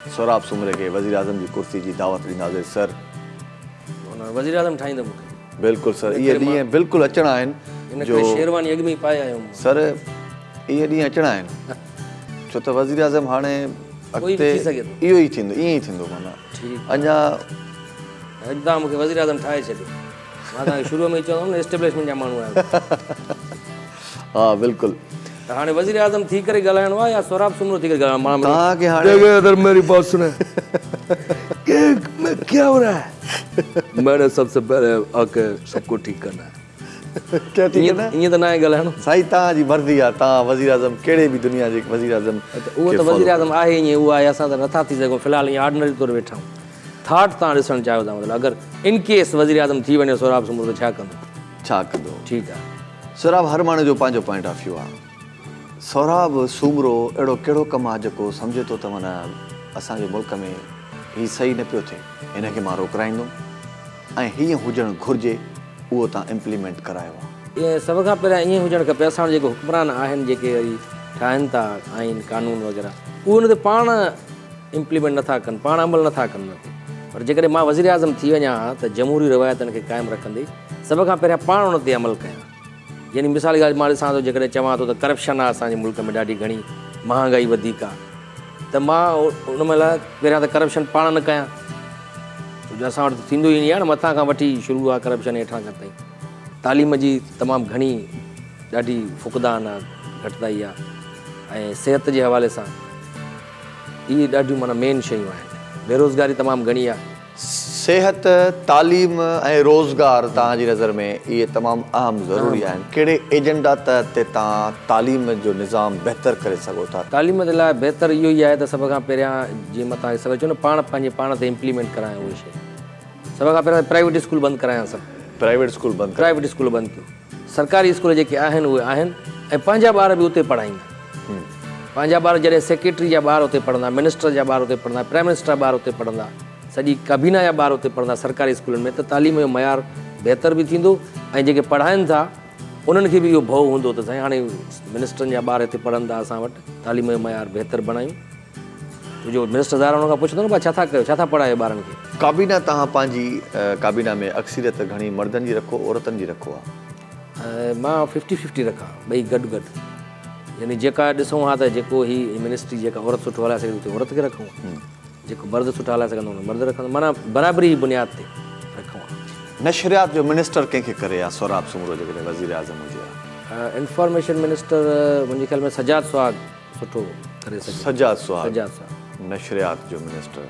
سهراب سومري کي وزيراعظم جي ڪرسي جي دعوت ڏينداسين سر. معنيٰ وزيراعظم ٺاهيندو مون کي. بلڪل سر اهي ڏينهن بلڪل اچڻا آهن جو ان ڪري شيرواني اڳ ۾ ئي پائي آيو هوم. سر اهي ڏينهن اچڻا آهن ڇو ته وزيراعظم هاڻي اڳتي اهو ئي ٿيندو ائين ئي ٿيندو معنيٰ اڃا اڄ توهان مون کي وزيراعظم ٺاهي ڇڏيو مان توهان کي شروع ۾ ئي چوندو هوم نه اسٽيبلشمينٽ جا ماڻهو آهيو. ها بلڪل. ته هاڻي وزيراعظم ٿي ڪري ڳالهائڻو آهي يا سهراب سومرو ٿي ڪري ڳالهائڻو آهي؟ توهان کي هاڻي. ديکو ادھر ميري بات سني ڪيڪ ۾ ڪيا هو رها هي مين ني سب سي پهلي آڪي سب ڪو ٺيڪ ڪرنا هي. ڪيا ٺيڪ ڪرنا هي؟ ائين ته ناهي ڳالهائڻو. سائين توهان جي مرضي آهي توهان وزيراعظم ڪهڙي به دنيا جي وزيراعظم کي اهو ته وزيراعظم آهي ائين اهو آهي اسان ته نٿا ٿي سگهون في الحال ائين آرڊنري طور ويٺا آهيون ٿاٽ توهان ڏسڻ چاهيو ٿا مطلب اگر ان ڪيس وزيراعظم ٿي وڃي سهراب سومرو ته ڇا ڪندو؟ ڇا ڪندو؟ ٺيڪ آهي. سهراب هر ماڻهو جو پنهنجو پوائنٽ آف ويو آ. سهراب سومرو اهڙو ڪهڙو ڪم آ جيڪو سمجهي ٿو ته معنيٰ اسان جي ملڪ ۾ هي صحيح نه پيو ٿئي هن کي مان روڪرائيندم ۽ هيئن هجڻ گهرجي اهو تان امپليمينٽ ڪرايو آ. سڀ کان پهريان ائين هجڻ کپي اسان وٽ جيڪي حڪمران آهن جيڪي وري ٺاهن ٿا آئين قانون وغيره اهي ان تي پاڻ امپليمينٽ نٿا ڪن پاڻ عمل نٿا ڪن ان تي پر جيڪڏهن مان وزيراعظم ٿي وڃان ها ته جمهوري روايتن کي قائم رکندي سڀ کان پهريان پاڻ ان تي عمل ڪيان. يعني مثال جي ڳالهه مان ڏسان ٿو جيڪڏهن چوان ٿو ته ڪرپشن آهي اسان جي ملڪ ۾ ڏاڍي گهڻي مهانگائي وڌيڪ آهي ته مان ان مهل پهريان ته ڪرپشن پاڻ نه ڪيان ڇو جو اسان وٽ ته ٿيندو ئي آهي نه مٿان کان وٺي شروع آهي ڪرپشن هيٺان کان تائين تعليم جي تمام گهڻي ڏاڍي فقدان آهي گهٽتائي آهي ۽ صحت جي حوالي سان اهي ڏاڍيون معنيٰ مين شيون آهن بيروزگاري تمام گهڻي آهي. صحت، تعليم ۽ روزگار توهان جي نظر ۾ اهي تمام اهم ضروري آهن، ڪهڙي ايجنڊا تحت تي توهان تعليم جو نظام بهتر ڪري سگهو ٿا؟ تعليم جي لاء بهتر اهو ئي آهي ته سڀ کان پهريان جيئن مان توهان کي سوير چيو نه پاڻ پنهنجي پاڻ تي امپليمينٽ ڪرايان اهي شيء سڀ کان پهريان ته پرائيويٽ اسڪول بند ڪرايان سڀ. پرائيويٽ اسڪول بند ڪرايو. پرائيويٽ اسڪول بند ڪيو سرڪاري اسڪول جيڪي آهن اهي آهن ۽ پنهنجا ٻار به اتي پڙهائيندا پنهنجا ٻار جڏهن سيڪريٽري جا ٻار اتي پڙهندا منسٽر جا ٻار اتي پڙهندا پرائيم منسٽر جا ٻار اتي پڙهندا سڄي ڪابينا جا ٻار اتي پڙهندا سرڪاري اسڪولن ۾ ته تعليم جو معيار بهتر به ٿيندو ۽ جيڪي پڙهائن ٿا انهن کي به اهو ڀؤ هوندو ته سائين هاڻي منسٽرن جا ٻار هتي پڙهن ٿا اسان وٽ تعليم جو معيار بهتر بڻايون ڇو جو منسٽر ظاهر انهن کان پڇندو نه ڀاء ڇا ٿا ڪيو ڇا ٿا پڙهايو ٻارن کي. ڪابينا توهان پنهنجي ڪابينا ۾ اڪثريت گهڻي مردن جي رکو عورتن جي رکو ها؟ مان ففٽي ففٽي رکان ٻئي گڏ گڏ يعني جيڪا ڏسون ها ته جيڪو هي منسٽري جيڪا عورت سٺو هلائي سگهي ٿي اتي عورت کي رکون جيڪو مرد سٺا هلائي سگهندو ان مرد رکندو معنيٰ برابري جي بنياد تي رکون ها. نشريات جو منسٽر ڪنهن کي ڪري ها سهراب سومرو جيڪڏهن وزيراعظم هجي ها؟ انفارميشن منسٽر منهنجي خيال ۾ سجاد سهاڳ سٺو ڪري سگهي ٿو. سجاد سهاڳ سجاد سهاڳ. نشريات جو منسٽر.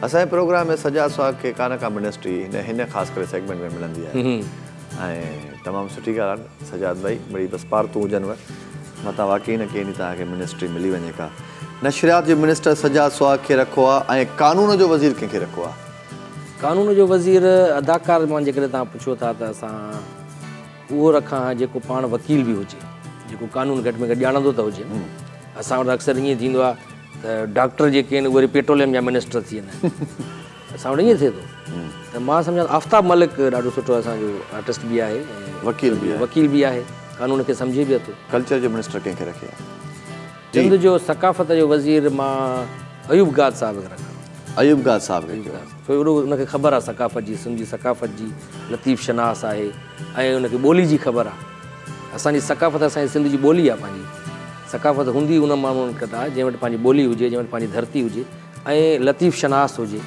اسان جي پروگرام ۾ سجاد سهاڳ کي ڪا نه ڪا منسٽري هن هن خاص ڪري سيگمينٽ ۾ ملندي آهي ۽ تمام سٺي ڳالهه آهي سجاد ڀائي مڙئي بس پارتون هجنو متان واقعي نه ڪنهن ڏينهن توهان کي منسٽري ملي وڃي ڪا. نشريات جو منسٽر سجاد سهاڳ کي رکو آ ۽ قانون جو وزير ڪنهن کي رکو آ؟ قانون جو وزير اداڪار مان جيڪڏهن توهان پڇو ٿا ته اسان اهو رکان ها جيڪو پاڻ وڪيل به هجي جيڪو قانون گهٽ ۾ گهٽ ڄاڻندو ته هجي نه اسان وٽ اڪثر ائين ٿيندو آ ته ڊاڪٽر جيڪي آهن اهي وري پيٽروليم جا منسٽر ٿي ويندا آهن اسان وٽ ائين ٿئي ٿو ته مان سمجهان ٿو آفتاب ملڪ ڏاڍو سٺو اسان جو آرٽسٽ به آهي وڪيل به آهي وڪيل به آهي قانون کي سمجهي به اٿو. ڪلچر جو منسٽر ڪنهن کي رکي ها؟ سنڌ جو ثقافت جو وزير مان ايوب گاد صاحب کي رکان. ايوب گاد صاحب کي ڪيو؟ ڇو جو ان کي خبر آهي ثقافت جي، سنڌ جي ثقافت جي، لطيف شناس آهي ۽ ان کي ٻولي جي خبر آهي. اسان جي ثقافت اسان جي سنڌ جي ٻولي آهي پنهنجي ثقافت هوندي ان ماڻهن وٽ آهي جنهن وٽ پنهنجي ٻولي هجي، جنهن وٽ پنهنجي ڌرتي هجي ۽ لطيف شناس هجي.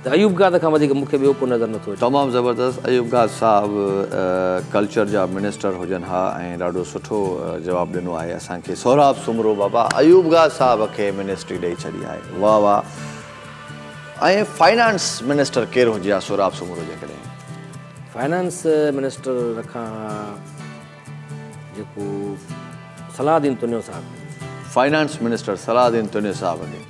ته ايوب گاد کان وڌيڪ مون کي ٻيو ڪو نظر نٿو اچي. تمام زبردست ايوب گاد صاحب ڪلچر جا منسٽر هجن ها ۽ ڏاڍو سٺو جواب ڏنو آهي اسان کي سهراب سومرو بابا ايوب گاد صاحب کي منسٽري ڏئي ڇڏي آهي واه واه ۽ فائنانس منسٽر ڪير هجي ها سهراب سومرو جيڪڏهن. فائنانس منسٽر رکان ها جيڪو صلاح الدين تنيو صاحب کي. فائنانس منسٽر صلاح الدين تنيو صاحب کي.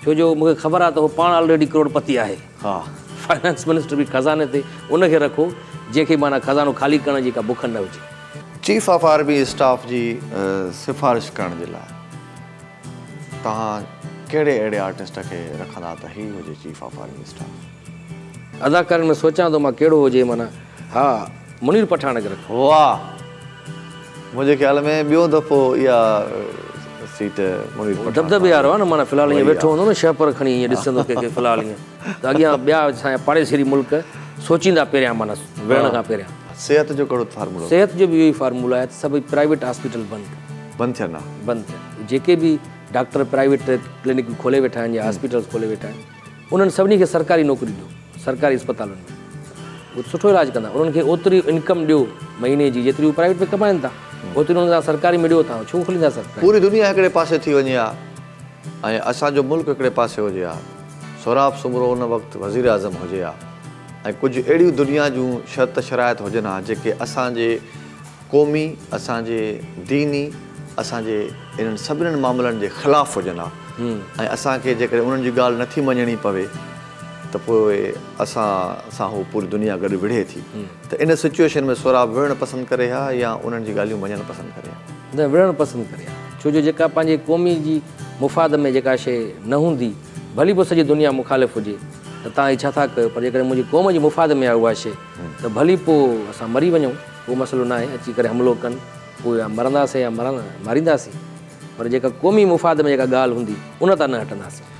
ڇو جو مون کي خبر آهي ته هو پاڻ آلريڊي ڪروڙ پتي آهي. ها. فائنانس منسٽر به خزاني تي ان کي رکو جنهن کي معنيٰ خزانو خالي ڪرڻ جي ڪا بک نه هجي. چيف آف آرمي اسٽاف جي سفارش ڪرڻ جي لاء توهان ڪهڙي اهڙي آرٽسٽ کي رکندا ته هي هجي چيف آف آرمي اسٽاف؟ اداڪارن ۾ سوچان ٿو مان ڪهڙو هجي معنيٰ ها منير پٺاڻ کي رکان. واهه! منهنجي خيال ۾ ٻيون دفعو اها سيٽ منير پٺاڻ دٻدٻي وارو آهي نه معنيٰ في الحال ائين ويٺو هوندو نه شهپر کڻي ائين ڏسندو ڪنهن کي في الحال ائين ته اڳيان ٻيا اسان جا پاڙيسري ملڪ سوچيندا پهريان معنيٰ وڙهڻ کان پهريان. صحت جو ڪهڙو فارمولو؟ صحت جو به اهو ئي فارمولو آهي ته سڀئي پرائيويٽ هاسپيٽل بند ڪن. بند ٿين ها. بند ٿين. جيڪي به ڊاڪٽر پرائيويٽ ڪلينڪون کولي ويٺا آهن يا هاسپيٽلز کولي ويٺا آهن انهن سڀني کي سرڪاري نوڪري ڏيو سرڪاري اسپتالن ۾ اهي سٺو علاج ڪندا انهن کي اوتري انڪم ڏيو مهيني جي جيتري هو پرائيويٽ ۾ ڪمائن ٿا اوتري انهن کي سرڪاري ۾ ڏيو ٿا ڇو کوليندا سرڪاري. پوري دنيا هڪڙي پاسي ٿي وڃي ها ۽ اسان جو ملڪ هڪڙي پاسي هجي ها سهراب سومرو ان وقت وزيراعظم هجي ها ۽ ڪجهه اهڙيون دنيا جون شرط شرائط هجن ها جيڪي اسان جي قومي، اسان جي ديني، اسان جي انهن سڀنن معاملن جي خلاف هجن ها ۽ اسان کي جيڪڏهن انهن جي ڳالهه نٿي مڃڻي پوي ته پوء اسان سان هو پوري دنيا گڏ وڙهي ٿي ته ان سچوئيشن ۾ سهراب وڙهڻ پسند ڪري ها يا انهن جي ڳالهيون مڃڻ پسند ڪري ها؟ نه وڙهڻ پسند ڪري ها ڇو جو جيڪا پنهنجي قومي جي مفاد ۾ جيڪا شيء نه هوندي ڀلي پوء سڄي دنيا مخالف هجي ته توهان هي ڇا ٿا ڪيو پر جيڪڏهن منهنجي قوم جي مفاد ۾ آهي اها شيء ته ڀلي پوء اسان مري وڃون. ڪو مسئلو ناهي اچي ڪري حملو ڪن پوء يا مرنداسين يا مارينداسين پر جيڪا قومي مفاد ۾ جيڪا ڳالهه هوندي ان تان نه هٽنداسين.